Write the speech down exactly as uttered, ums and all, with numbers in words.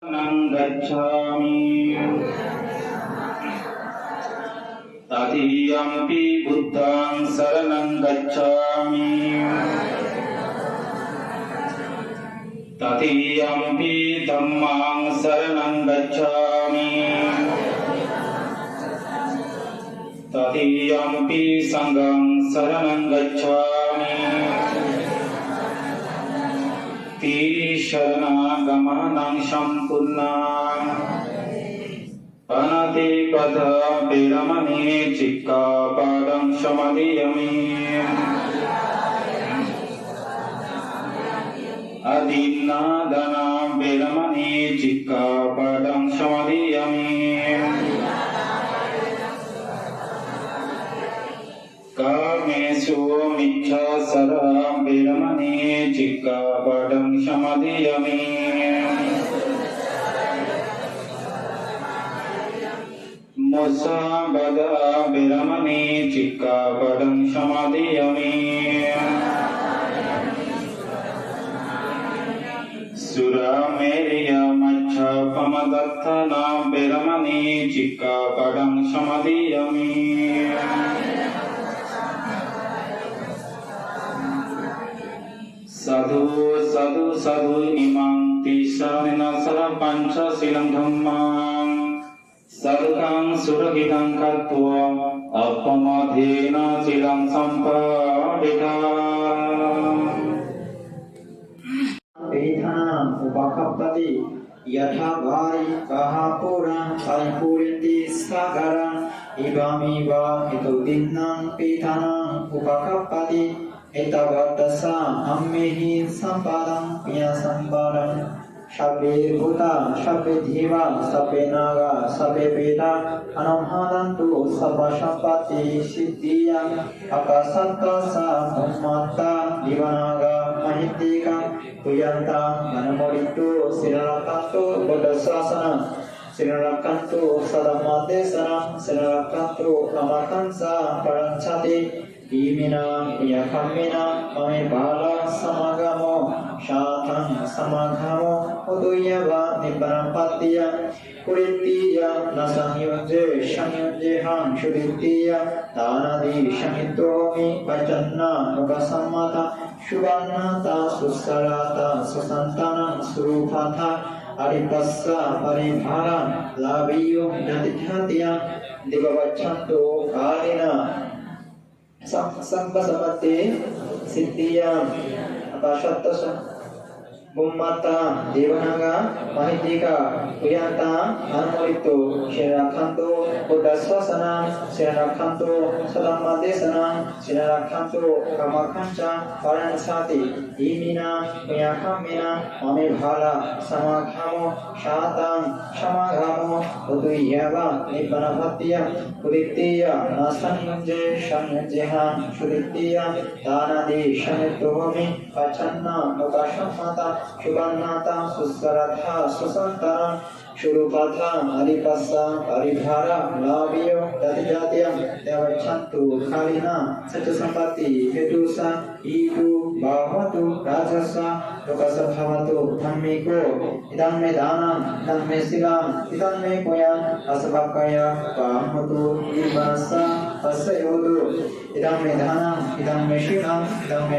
saraṇaṃ gacchāmi. Tatiyampi buddhaṃ saraṇaṃ gacchāmi. Tatiyampi dhammaṃ saraṇaṃ gacchāmi. Tatiyampi saṅghaṃ saraṇaṃ gacchāmi. Tisaraṇagamanaṃ sampuṇṇaṃ. Pāṇātipātā veramaṇī sikkhāpadaṃ samādiyāmi. Adinnādānā veramaṇī sikkhāpadaṃ samādiyāmi. Kāmesu micchācārā veramaṇī sikkhāpadaṃ samādiyāmi. Musāvādā veramaṇī sikkhāpadaṃ samādiyāmi. Surāmerayamajjapamādaṭṭhānā veramaṇī sikkhāpadaṃ samādiyāmi. Sādhu, sādhu, sādhu. Imaṃ tisaraṇena saha pañca sīlaṃ dhammaṃ sādhukaṃ surakkhitvā appamādena sīlaṃ sampādetha. Petānaṃ upakappati, yathā vārivahapūrā paripūrenti sāgaraṃ, evameva ito dinnaṃ petānaṃ upakappati. Ettāvatā ca amhehi sambhataṃ puññasampadaṃ sabbe bhūtā, sabbe devā, sabbe nāgā, sabbe petā anumodantu sabbasampattisiddhiyā. Ākāsaṭṭhā ca bhummaṭṭhā devā nāgā mahiddhikā, puññantaṃ anumodantu, sirīrakkhantu buddhasāsanaṃ, sirīrakkhantu saddhammadesanāṃ, sirīrakkhantu amataṃ ca paraṃ jātiṃ. Iminā puññakammena mame bala samāgamo, jātaṃ samāgamo hotu yāva nibbānapattiya. Hudiṭṭhiyā na saṃyuñje, saṃyuñjehaṃ sudiṭṭhiyā, tāṇādi saṃyutto homi, pacchannā lokasāmata, supaṇṇatā susaratā, susantānā surūpaṭhā, arippassa paribhārā, lābhiyo jātijātiyā. Dvipadakkhaṇo kālena sabbasampattisiddhiyā. Ākāsaṭṭhā ca bhummaṭṭhā devā nāgā mahiddhikā, puññantaṃ anumodantu, sirīrakkhantu buddhasāsanaṃ, sirīrakkhantu saddhammadesanāṃ, sirīrakkhantu amataṃ ca paraṃ jātiṃ. Iminā puññakammena mame bala samāgamo, jātaṃ samāgamo hotu yāva nibbānapattiya. Hudiṭṭhiyā na saṃyuñje, saṃyuñjehaṃ sudiṭṭhiyā, tāṇādi saṃyutto homi, pacchannā lokasāmata, supaṇṇatā susaratā, susantānā surūpaṭhā, arippassa paribhārā, lābhiyo jātijātiyā. Dvipadakkhaṇo kālena sabbasampattihētū ca, idho vā bhavatu rājassa, lokassa bhavatu dhammiko. Idaṃ me dānaṃ, idaṃ me sīlaṃ, idaṃ me puññaṃ, āsavakkhayā vā ahuṃ hotu nibbānassa paccayo hotu. Idaṃ me dānaṃ, idaṃ me sīlaṃ, idaṃ me